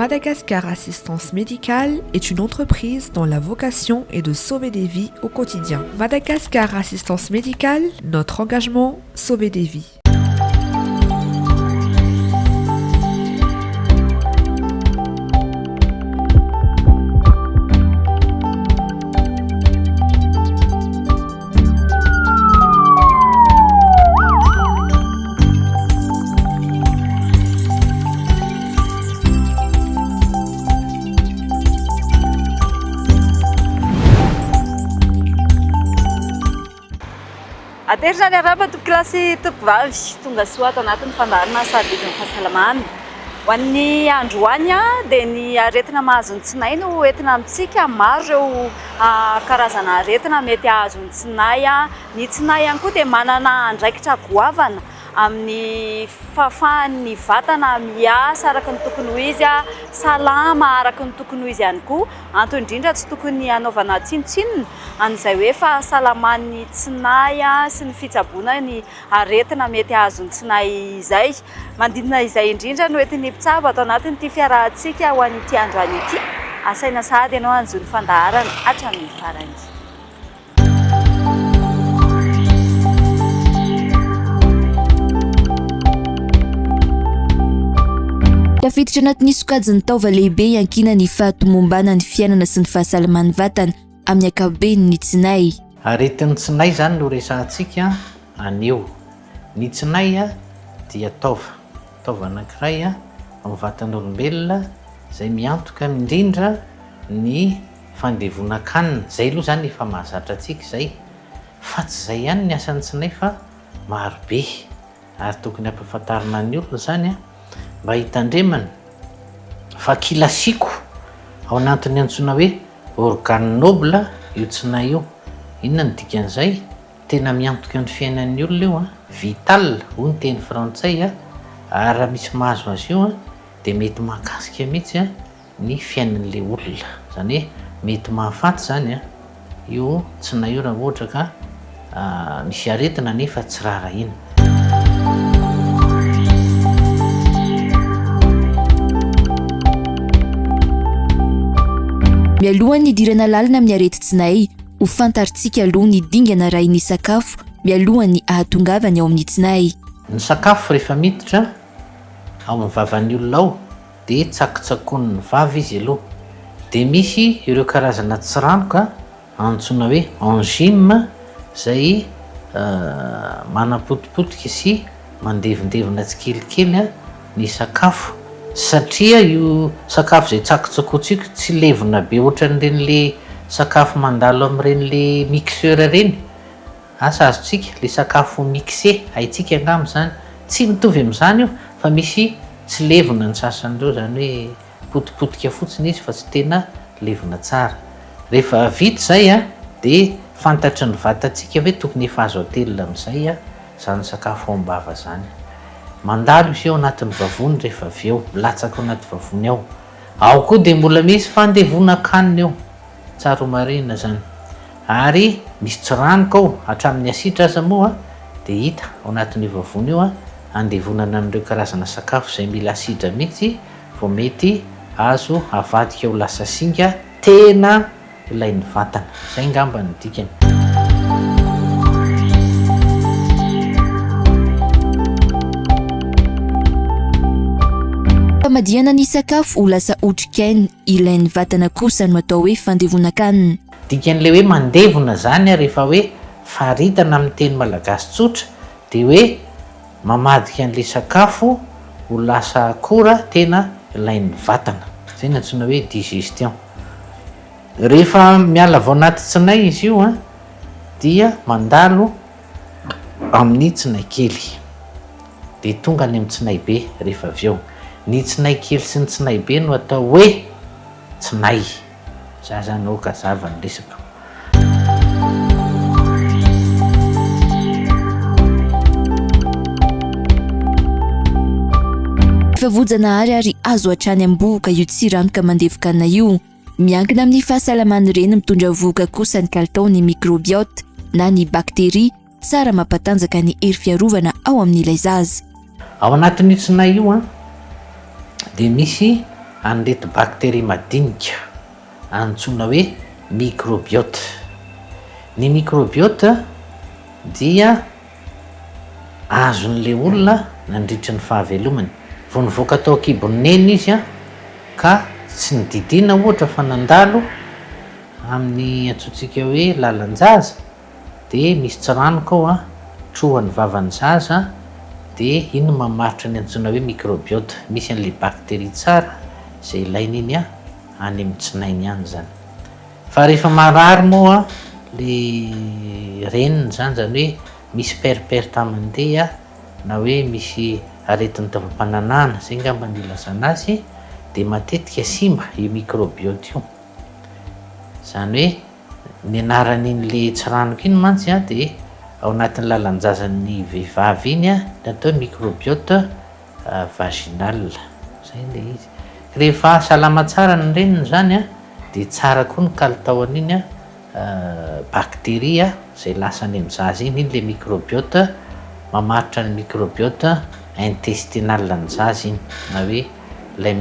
Madagascar Assistance Médicale est une entreprise dont la vocation est de sauver des vies au quotidien. Madagascar Assistance Médicale, notre engagement, sauver des vies. Aterina ny arahaba tompokolahy sy tompokovavy, tonga soa ato anatin'ny fandaharana sarobidy ny fahasalamana. Ho an'ny androany dia ny aretina mahazo ny tsinay no entina amintsika. Maro ireo karazana aretina mety hahazo ny tsinay. Ny tsinay ihany koa dia manana andraikitra goavana amin'ny fahafahan'ny vatana miasa araka ny tokony ho izy, salama araka ny tokony ho izy ihany koa. Antony indrindra tsy tokony hanaovana tsinontsinona an'izay hoe fahasalaman'ny tsinay sy ny fitsaboana ny aretina mety hahazo ny tsinay izay. Manodidina izay indrindra no entin'ny mpitsabo ato anatin'ity fiarahantsika ho an'ity androany ity. Asaina sahady ianao hanjohy ny fandaharana hatramin'ny farany. Tafiditra anatin'ny sokajin'ny taova lehibe iankinan'ny fahatomombanan'ny fiainana sy ny fahasalaman'ny vatana amin'ny ankapobeny ny tsinay. Aretin'ny tsinay izany no resahantsika anio. Ny tsinay dia taova, taova anankiray amin'ny vatan'olombelona izay miantoka indrindra ny fandevonan-kanina, izay aloha izany efa mahazatra antsika izay, fa tsy izay ihany ny asan'ny tsinay fa maro be ary tokony hampahafantarina ny olona izany mba hitandremany fa kilasiko ao anatin'ny antsoina hoe organe noble io tsinay io, inona no dikan'izay? Tena miantoka ny fiainan'ny olona io an, vital hoy ny teny frantsay an, ary raha misy mahazo azy io an dia mety mahakasika mihitsy an ny fiainan'ilay olona. Izany hoe mety mahafaty izany an io tsinay io raha ohatra ka misy aretina nefa tsy raharahiana. Mialohan'ny hidirana lalina amin'ny aretin-tsinay, ho fantarintsika aloha ny dingana arahin'ny sakafo mialohan'ny ahatongavany ao amin'ny tsinay. Ny sakafo rehefa miditra ao amin'ny vavan'ny olona ao dia tsakotsakoin'ny vava izy aloha. Dia misy ireo karazana tsiranoka antsoina hoe enzyme izay manapotipotika sy mandevindevina tsikelikely ny sakafo satria io sakafo izay tsakotsakointsika tsy levona be ohatran'ireny le sakafo mandalo amin'ireny le mixeur ireny, asa azontsika, le sakafo mixé, haintsika angamba izany, tsy mitovy amin'izany io fa misy tsy levona ny sasan'ireo izany hoe potipotika fotsiny izy fa tsy tena levona tsara. Rehefa vita izay dia fantatry ny vatantsika hoe tokony efa azo atelina amin'izay izany sakafo ao am-bava izany. Mandalo izy io ao anatin'ny vavony rehefa avy eo, milatsaka ao anaty vavony ao. Ao koa dia mbola misy fandevonan-kanina eo, tsara ho marihina izany. Ary misy tsiranoka ao, hatramin'ny asidra aza moa dia hita ao anatin'io vavony io, andevonana an'ireo karazana sakafo izay mila asidra mihitsy vao mety azo avadika ho lasa singa tena ilain'ny vatana. Izay angamba no dikany. Famadihana ny sakafo ho lasa otrikaina ilain'ny vatana kosa no atao hoe fandevonan-kanina. Dikan'ilay hoe mandevona izany rehefa hoe faritana amin'ny teny malagasy tsotra dia hoe mamadika an'ilay sakafo ho lasa akora tena ilain'ny vatana. Izay no antsoina hoe digestion. Rehefa miala avy ao anaty tsinay izy io dia mandalo amin'ny tsinay kely. Dia tonga any amin'ny tsinay be rehefa avy eo. Ny tsinay kely sy ny tsinay be no atao hoe tsinay. Za zany ok hazava ny resaka. Efa voajanahary ary azo hatrany am-bohoka io tsiranoka mandevokanina io. Miankina amin'ny fahasalaman'ny reny mitondra vohoka kosa ny kalitaon'ny microbiote na ny bakteria tsara mampatanjaka ny hery fiarovana ao amin'ilay zaza. Ao anatin'io tsinay io dia misy. an'ireto bakteria madinika antsoina hoe microbiote. Ny microbiote dia azon'ilay olona nandritry ny fahavelomany. Vao nivoaka tao an-kibon'i neny izy ka tsy nodidiana ohatra fa nandalo amin'ny antsointsika hoe lalan-jaza dia misy tsiranoka ao trohan'ny vavan'ny zaza dia iny no mamaritra ny antsoina hoe microbiote. Misy an'ilay bakteria tsara izay ilaina iny any amin'ny tsinainy any izany. Fa rehefa marary moa le reniny zany, zany hoe misy perperte mandeha na hoe misy aretin'ny taovam-pananahana, zay ngamba no ilazana azy, dia matetika simba io microbiote io. Zany hoe ny anaran'iny le tsiranoka iny mantsy an dia ao anatin'ny lalan-jazan'ny vehivavy iny an, ny atao hoe microbiote vaginal, zay le izy. Rehefa salama tsara ny reniny zany an, dia tsara koa ny kalitaon'iny an bacterie izay lasa any amin'ny zaza iny, iny le microbiote mamaritra ny microbiote intestinal ny zaza iny, na hoe ilay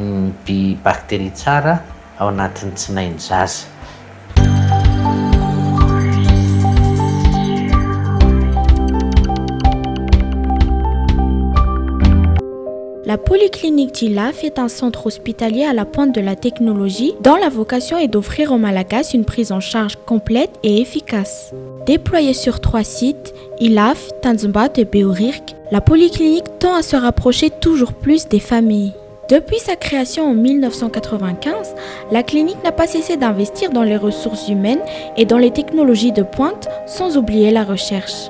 bi bacterie tsara ao anatin'ny tsinain'ny zaza. La polyclinique d'Ilafy est un centre hospitalier à la pointe de la technologie dont la vocation est d'offrir aux Malagasy une prise en charge complète et efficace. Déployée sur trois sites, Ilafy, Tanjombato et Behoririka, la polyclinique tend à se rapprocher toujours plus des familles. Depuis sa création en 1995, la clinique n'a pas cessé d'investir dans les ressources humaines et dans les technologies de pointe, sans oublier la recherche.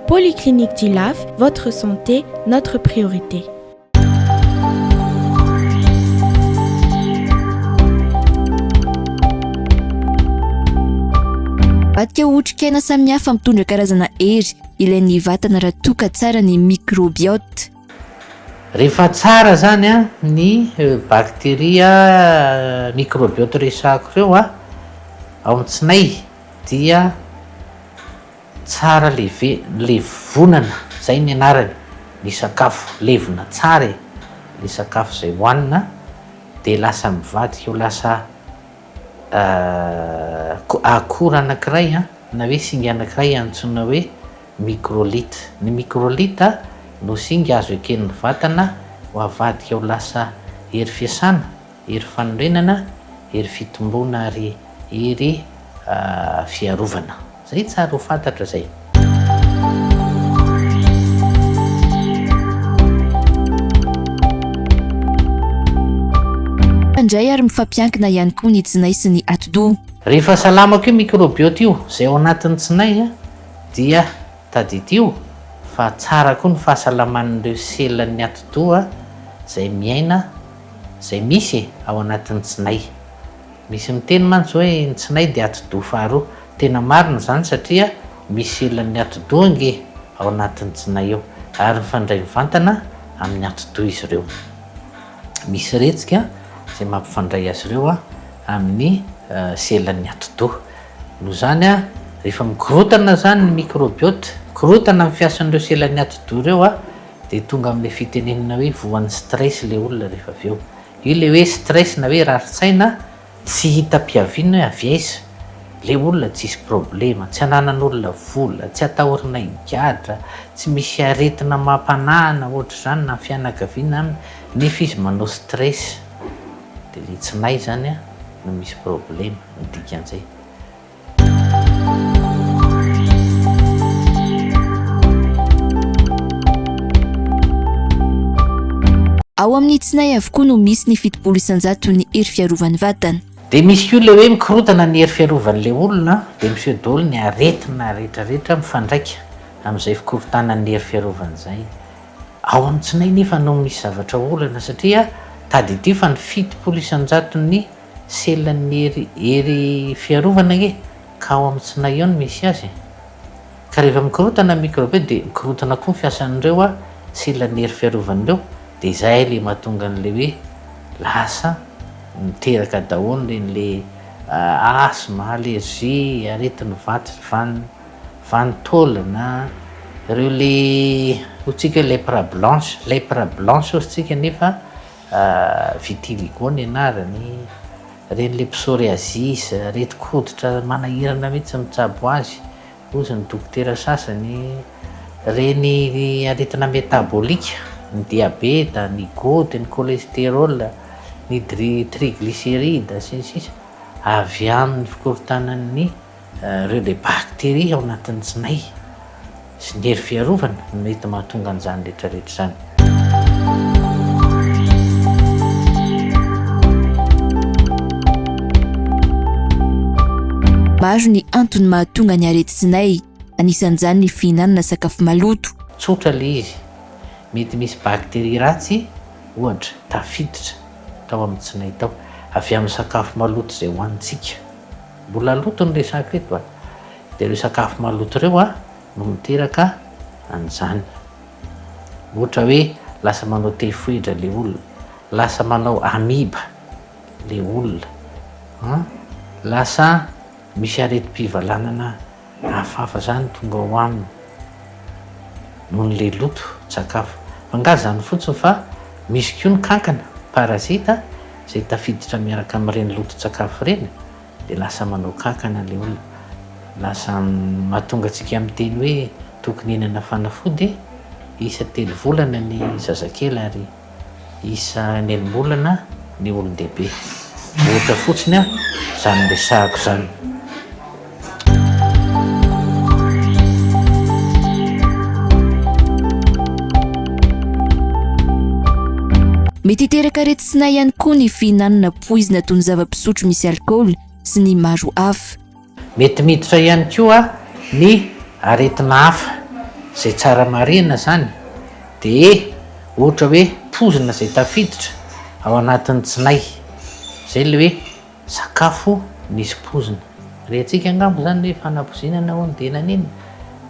Polyclinique d'Ilafy, votre santé, notre priorité. Badika otrikaina samihafa mitondra karazana hery ilain'ny vatana raha toa ka tsara ny microbiote. Rehefa tsara zany an ny bacteria microbiote resahako ireo an, ao amin'ny tsinay dia tsara leve levonana, zay ny anarany, ny sakafo, levona tsara e, le sakafo zay hohanina dia lasa mivadika ho lasa akora anankiray an, na hoe singa anankiray antsoina hoe microlithe. Ny microlithe no singa azo eken'ny vatana ho avadika ho lasa hery fiasana, hery fanorenana, hery fitomboana ary hery fiarovana. Zay tsara ho fantatra zay. Mifandray ary mifampiankina ihany koa ny tsinay sy ny atidoha. Rehefa salama koa io microbiote io izay ao anatin'ny tsinay dia tadidio fa tsara koa ny fahasalaman'ireo selan'ny atidoha izay miaina izay misy e ao anatin'ny tsinay. Misy miteny mantsy hoe ny tsinay dia atidoha faharoa. Tena marina izany satria misy selan'ny atidoha ange ao anatin'ny tsinay ao ary mifandray mivantana amin'ny atidoha izy ireo. Misy retsika izay mampifandray azy ireo amin'ny selan'ny atidoha. Noho izany, rehefa mikorontana izany ny microbiote, mikorontana ny fiasan'ireo selan'ny atidoha ireo, dia tonga amin'ilay fitenenana hoe voan'ny stress ilay olona rehefa avy eo. Io ilay hoe stress na hoe rarin-tsaina tsy hitam-piaviana hoe avy aiza. Ilay olona tsisy problema, tsy ananan'olona vola, tsy atahorana higadra, tsy misy aretina mampanahana ohatr'izany na ny fianakaviana aminy, nefa izy manao stress. Dia ilay tsinay izany no misy problema, ny dikan'izay. Ao amin'ny tsinay avokoa no misy ny 70 isan-jaton'ny hery fiarovan'ny vatana. Dia misy koa ilay hoe mikorontana ny hery fiarovan'ilay olona dia miseho daholo ny aretina rehetrarehetra mifandraika amin'izay fikorontanan'ny hery fiarovana izay. Ao amin'ny tsinay nefa no misy zavatra olana satria tadidio fa ny 70 isan-jaton'ny selan'ny hery hery fiarovana ange ka ao amin'ny tsinay ao no misy azy e! Ka rehefa mikorontana ny microbe dia mikorontana koa ny fiasan'ireo a selan'ny hery fiarovana ireo dia izay ilay mahatonga an'ilay hoe lasa miteraka daholo ireny le asthme, allergie, aretin'ny vato van vanin-taolana, ireo le hoy tsika hoe lèpre blanche, lèpre blanche hozy tsika nefa. Vitiligo ny anarany, ireny le psoriasis, aretin-koditra manahirana mihitsy mitsabo azy, hozy ny dokotera sasany, ireny aretina metabolika, ny diabeta, ny goty, ny cholesterol, ny triglycéride, sy ny sisa, avy amin'ny fikorontanan'ny Ireo ilay bakteria ao anatin'ny tsinay sy ny hery fiarovana no mety mahatonga an'izany rehetra rehetra izany. Maro ny antony mahatonga ny aretin-tsinay, anisan'izany ny fihinanana sakafo maloto. Tsotra ilay izy, mety misy bakteria ratsy ohatra tafiditra tao amin'ny tsinay tao avy amin'ny sakafo maloto izay hohanintsika. Mbola loto ny resako eto a! Dia ireo sakafo maloto ireo a no miteraka an'izany. Ohatra hoe lasa manao tefoedra le olona, lasa manao amiba le olona an, lasa misy aretim-pivalanana hafahafa zany tonga ao aminy noho ny le loto tsakafo. Fa nga zany fotsiny fa misy koa ny kankana, parasite, izay tafiditra miaraka amin'ireny loton-tsakafo ireny dia lasa manao kankana ilay olona. Lasa mahatonga antsika miteny hoe tokony hihinana fanafody isa telo volana ny zazakely ary isa enim-bolana ny olon-dehibe. Ohatra fotsiny izany resahako izany. Mety hiteraka aretin-tsinay ihany koa ny fihinanana poizina toy ny zava-pisotro misy alikaola sy ny maro hafa. Mety miditra ihany koa ny aretina hafa izay tsara marihina izany dia ohatra hoe poizina izay tafiditra ao anatin'ny tsinay, izay ilay hoe Sakafo nisy pozina. Rentsika angamba izany hoe fanapozinana hono dia naninona?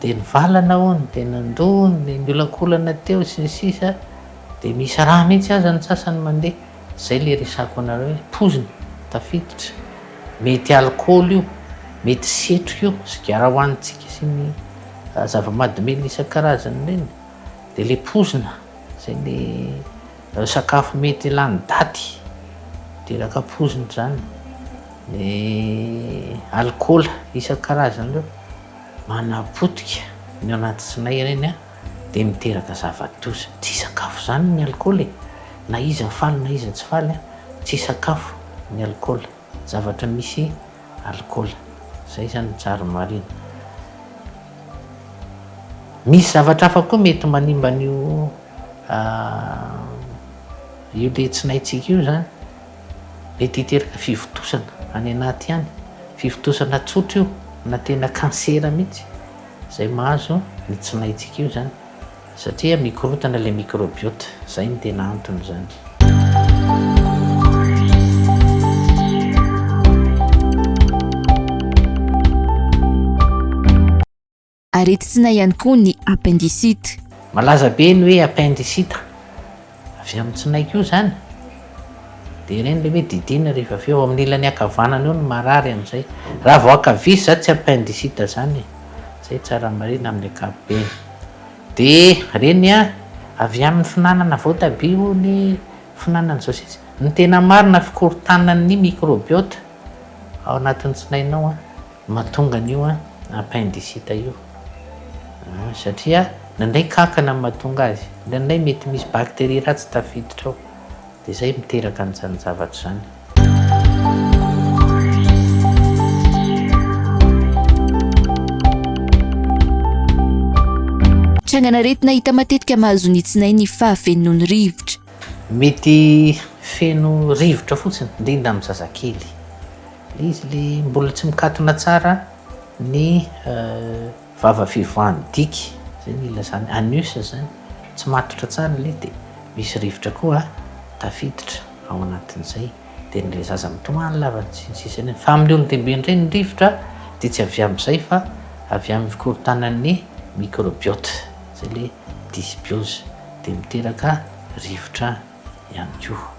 Dia nivalana hono, dia nandoa hono, dia niolakolana teo sy ny sisa Dia misy rà mihitsy aza ny sasany mandeha. Izay ilay resako anareo hoe pozina, tafiditra. Mety alikaola io, mety setroka io, sigara hohanintsika sy ny zava-mahadomelina isan-karazany ireny. Dia ilay pozina, izay ilay. Sakafo mety lany daty, miteraka poizina izany, ny alikaola isan-karazany ireo, manapotika ny ao anaty tsinay ireny an, dia miteraka zava-doza. Tsy sakafo izany ny alikaola e! Na iza faly na iza tsy faly an, tsy sakafo ny alikaola, zavatra misy alikaola. Izay izany no tsara marihina. Misy zavatra hafa koa mety manimba an'io Io le tsinaintsika io zany mety hiteraka fivontosana any anaty any, fivontosana tsotra io na tena cancer mihitsy zay mahazo ny tsinaintsika io zany satria mikorontana le microbiote, zay no tena antony zany. Aretin-tsina ihany koa ny appendicite. Malaza be ny hoe appendicite, avy amin'ny tsinay koa izany, dia ireny ilay hoe didiana rehefa avy eo, amin'ny ilany ankavanana eo no marary amin'izay. Raha vao ankavia izany tsy appendicite izany e, izay tsara marihina amin'ny ankapobeny. Dia ireny avy amin'ny fihinanana voatabia hono, fihinanana izao sy izao. Ny tena marina fikorontanan'ny microbiote ao anatin'ny tsinainao an. Mahatonga an'io appendicite io satria indraindray kankana no mahatonga azy, indraindray mety misy bactérie ratsy tafiditra ao, dia izay miteraka an'izany zavatra izany. Trangan'aretina hita matetika mahazo ny tsinay ny fahafenoan'ny rivotra. Mety feno rivotra fotsiny, indrindra amin'ny zazakely. Le izy le mbola tsy mikatona tsara ny vava fivoahan'ny diky, zay no ilazany anus zany, tsy matotra tsara le de misy rivotra koa tafiditra ao anatin'izay de ny le zaza mitomany lava sy ny sisa ireny, fa amin'ny olon-dehibe indray ny rivotra de tsy avy amin'izay fa avy amin'ny fikorontanan'ny microbiote, zay le dysbiose de miteraka rivotra ihany koa.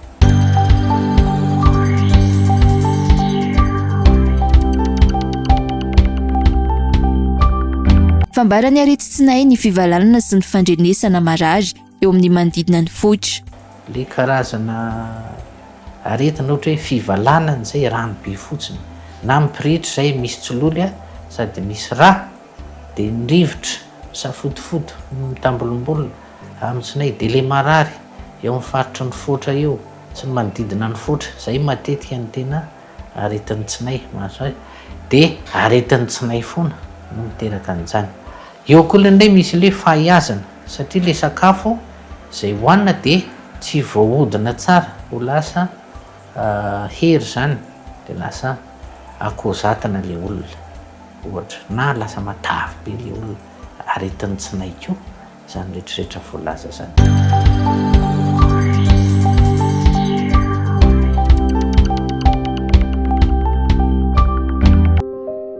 Fambaran'ny aretin-tsinay ny fivalanana sy ny fandrenesana marary eo amin'ny manodidina ny foitra. le karazana aretina ohatra hoe fivalanana izay rano be fotsiny na mipirehitra izay misy tsiloly sady misy rà dia ny rivotra misafotofoto mitambolimbolina amin'ny tsinay dia le marary eo amin'ny faritry ny foatra eo sy ny manodidina ny foatra izay matetika no tena aretin'ny tsinay mahazo azy dia aretin'ny tsinay foana no miteraka an'izany. Eo koa indray misy ilay fahiazana satria ilay sakafo izay hohanina dia tsy voahodina tsara ho lasa hery izany dia lasa akozatina ilay olona ohatra na lasa matavy be ilay olona, aretin'ny tsinay koa. Izany rehetrarehetra voalaza izany.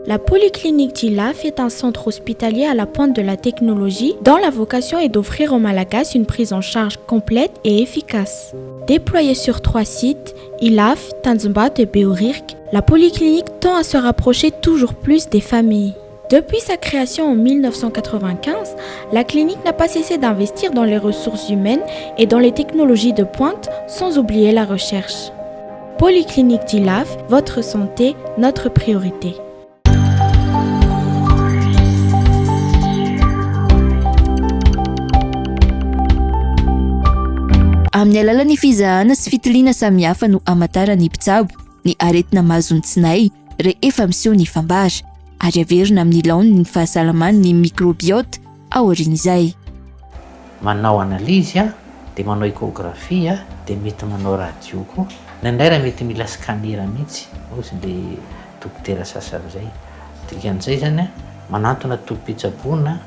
La polyclinique d'Ilafy est un centre hospitalier à la pointe de la technologie dont la vocation est d'offrir aux Malagasy une prise en charge complète et efficace. Déployée sur trois sites, Ilafy, Tanjombato et Behoririka, la polyclinique tend à se rapprocher toujours plus des familles. Depuis sa création en 1995, la clinique n'a pas cessé d'investir dans les ressources humaines et dans les technologies de pointe, sans oublier la recherche. Polyclinique d'Ilafy, votre santé, notre priorité. Amin'ny alalan'ny fizahana sy fitiliana samihafa no hamantaran'ny mpitsabo ny aretina mahazo ny tsinay rehefa miseho ny fambara. ary averina amin'ny laoniny ny fahasalaman'ny microbiote aorian'izay. Manao analyse a, dia manao echographie a, dia mety manao radio koa, indraindray raha mety mila scanner mihitsy hozy le dokotera sasany zay, dikan'izay zany a, manantona tobim-pitsaboana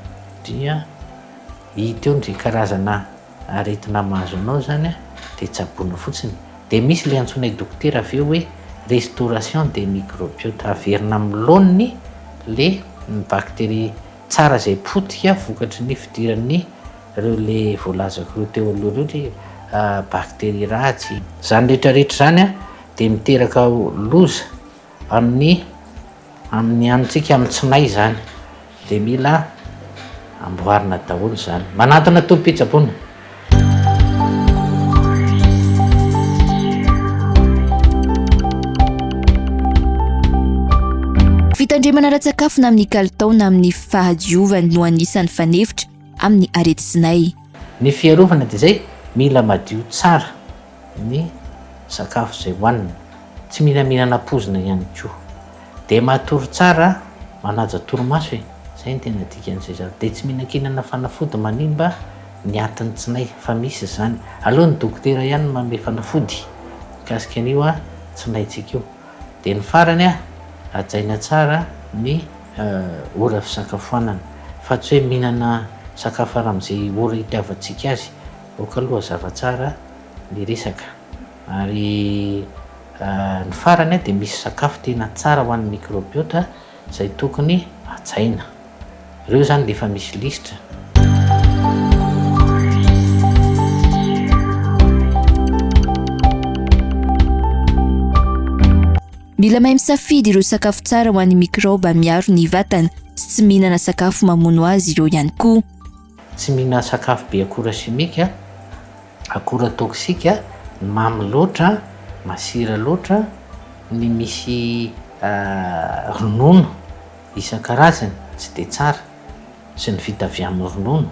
dia hita eo ny karazana aretina mahazo anao zany a, dia tsaboina fotsiny, dia misy ilay antsoinay dokotera avy eo hoe restauration des microbiotes, averina amin'ny laoniny le ny bacterie tsara izay potika vokatry ny fidiran'ny ireo le voalazako ireo teo aloha ireo le bacterie ratsy. Izany rehetra rehetra izany a dia miteraka loza amin'ny Amin'ny hanintsika amin'ny tsinay izany dia mila amboarina daholo izany. Manantona tobim-pitsaboana. Fitandremana ara-tsakafo na amin'ny kalitao na amin'ny fahadiovany no anisan'ny fanefitra amin'ny areti-tsinay. Ny fiarovana dia izay, mila madio tsara. ny sakafo izay hohanina, tsy mila mihinana poizina ihany koa. Dia matory tsara, manaja torimaso e, izay no tena dikan'izay zavatra. Dia tsy mihinankinana fanafody manimba ny atin'ny tsinay fa misy izany. Aleo ny dokotera ihany no manome fanafody mikasika an'io tsinaintsika io. Dia ny farany, hajaina tsara ny ora fisakafoanana fa tsy hoe mihinana sakafo arak'izay ora itiavantsika azy. Aoka aloha hazava tsara ny resaka. Ary ny farany dia misy sakafo tena tsara ho an'ny microbiota izay tokony hajaina. Ireo izany dia efa misy lisitra. Mila mahay misafidy ireo sakafo tsara ho an'ny mikraoba miaro ny vatana sy tsy mihinana sakafo mamono azy ireo ihany koa. Tsy mihinana sakafo be akora simika, akora toksika, ny mamy loatra, masira loatra, ny misy ronono isan-karazany tsy dia tsara sy ny vita avy amin'ny ronono,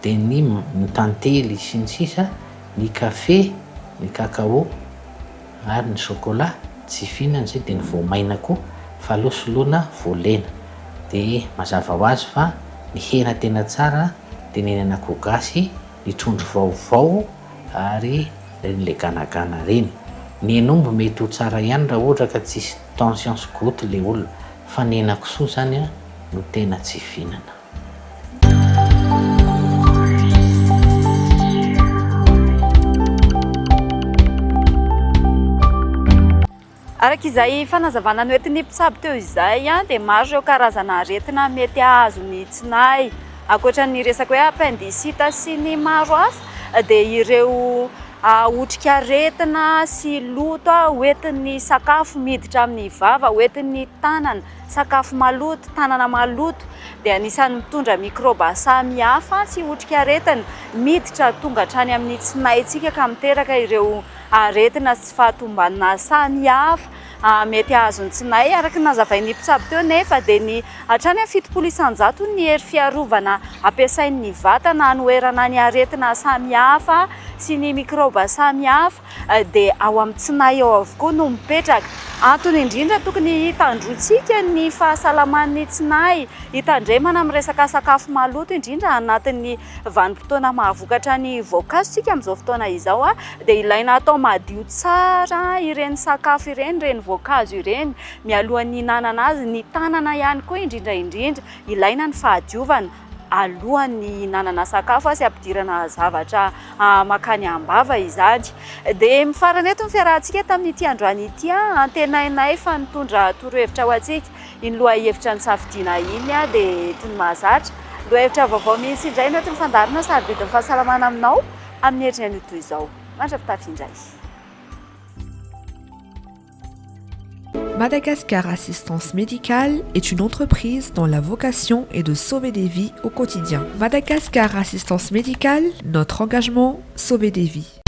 dia ny ny tantely sy ny sisa, ny kafe, ny cacao. Ary ny chocolat tsy fihinana izay dia ny voamaina koa fa aleo soloina voalena. Dia mazava ho azy fa ny hena tena tsara dia ny henan'akoho gasy, ny trondro vaovao ary ireny le ganagana ireny. Ny hen'omby mety ho tsara ihany raha ohatra ka tsisy tension sy goutte le olona fa ny henakisoa izany no tena tsy fihinana. Araka izay fanazavana noentin'ny mpitsabo teo izay dia maro ireo karazana aretina mety hahazo ny tsinay. Ankoatra ny resaka hoe appendicite sy ny maro hafa dia ireo. Otrikaretina sy loto hoentin'ny sakafo miditra amin'ny vava, hoentin'ny tanana, sakafo maloto, tanana maloto dia anisan'ny mitondra mikraoba samihafa sy otrikaretina miditra tonga hatrany amin'ny tsinaintsika ka miteraka ireo aretina sy tsy fahatombanana samihafa mety hahazo ny tsinay. Araka ny nazavain'ny mpitsabo teo nefa dia ny hatrany amin'ny 70% ny hery fiarovana ampiasain'ny vatana hanoherana ny aretina samihafa sy ny mikraoba samihafa dia ao amin'ny tsinay ao avokoa no mipetraka. Antony indrindra tokony hitandroantsika ny fahasalaman'ny tsinay, hitandremana amin'ny resaka sakafo maloto indrindra anatin'ny vanim-potoana mahavokatra ny voankazo isika amin'izao fotoana izao dia ilaina atao madio tsara ireny sakafo ireny, ireny voankazo ireny mialohan'ny hihinanana azy, ny tanana ihany koa indrindra indrindra ilaina ny fahadiovana alohan'ny hihinanana sakafo sy hampidirana zavatra mankany am-bava izany. Dia mifarana eto ny fiarahantsika tamin'ity androany ity. Antenainay fa nitondra torohevitra ho antsika iny lohahevitra nisafidiana iny dia toy ny mahazatra. Lohahevitra vaovao mihitsy indray no entin'ny fandaharana sarobidin'ny fahasalamana aminao amin'ny heriny anio toy izao. Mandra-pitafy indray. Madagascar Assistance Médicale est une entreprise dont la vocation est de sauver des vies au quotidien. Madagascar Assistance Médicale, notre engagement, sauver des vies.